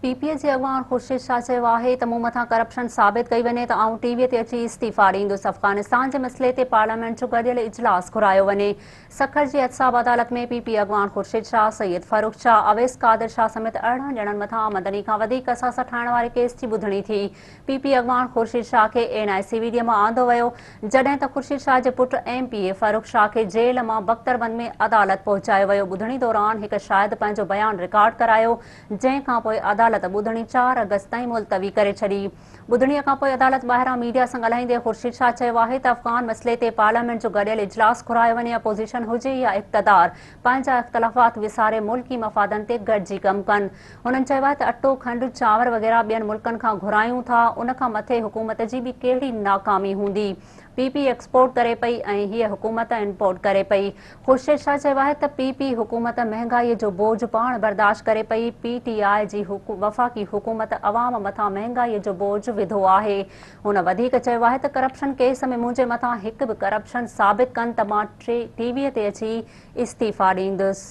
P P جي اڳواڻ خورشيد شاهه چيو آهي ته مون مٿان ڪرپشن ثابت ڪئي وڃي ته آئون ٽي وي تي اچي استعيفا ڏيندس، افغانستان جي مسئلي تي پارليامينٽ جو گڏيل اجلاس گهرايو وڃي. سکر جي احتساب عدالت ۾ پي پي اڳواڻ خورشيد شاهه، سيد فرخ شاهه، اويس قادر شاهه سميت 18 ڄڻن مٿان آمدني کان وڌيڪ اثاثا ٺاهڻ واري ڪيس جي ٻڌڻي ٿي. پي پي اڳواڻ خورشيد شاهه کي اين آء سي وي ڊي مان آندو ويو، جڏهن ته خورشيد شاهه جي پٽ ايم پي اي فرخ شاهه کي جيل مان بختربند ۾ عدالت پهچايو ويو. ٻڌڻي دوران هڪ شاهد پنهنجو بيان رڪارڊ ڪرايو، جنهن کانپوء عدالت ٻڌڻي چار آگسٽ تائين ملتوي ڪري ڇڏي. ٻڌڻي کانپوء عدالت ٻاهران ميڊيا سان ڳالهائيندي خورشيد شاهه چيو آهي ته افغان مسئلي تي پارليامينٽ جو گڏيل اجلاس گهرايو وڃي، اپوزيشن هجي يا اقتدار پنهنجا اختلافات وساري ملڪي مفادن تي گڏجي ڪم ڪن. هنن چيو آهي ته اٽو، کنڊ، چانور وغيره ٻين ملڪن کان گهرايون ٿا، ان کان مٿي حڪومت جي ٻي ڪهڙي ناڪامي هوندي. پي پي ايڪسپورٽ ڪري پئي ۽ هيء حڪومت امپورٽ ڪري پئي. خورشيد شاهه چيو آهي ته پي پي حڪومت مهنگائي جو بوجهه پاڻ برداشت ڪري پئي، پي ٽي آء جي وفاقي حڪومت عوام مٿان مهنگائي جو بوجهه وڌو آهي. هن وڌيڪ چيو آهي ته ڪرپشن ڪيس ۾ منهنجي مٿان هڪ به ڪرپشن ثابت ڪن ته مان ٽي وي تي اچي استعيفا ڏيندس.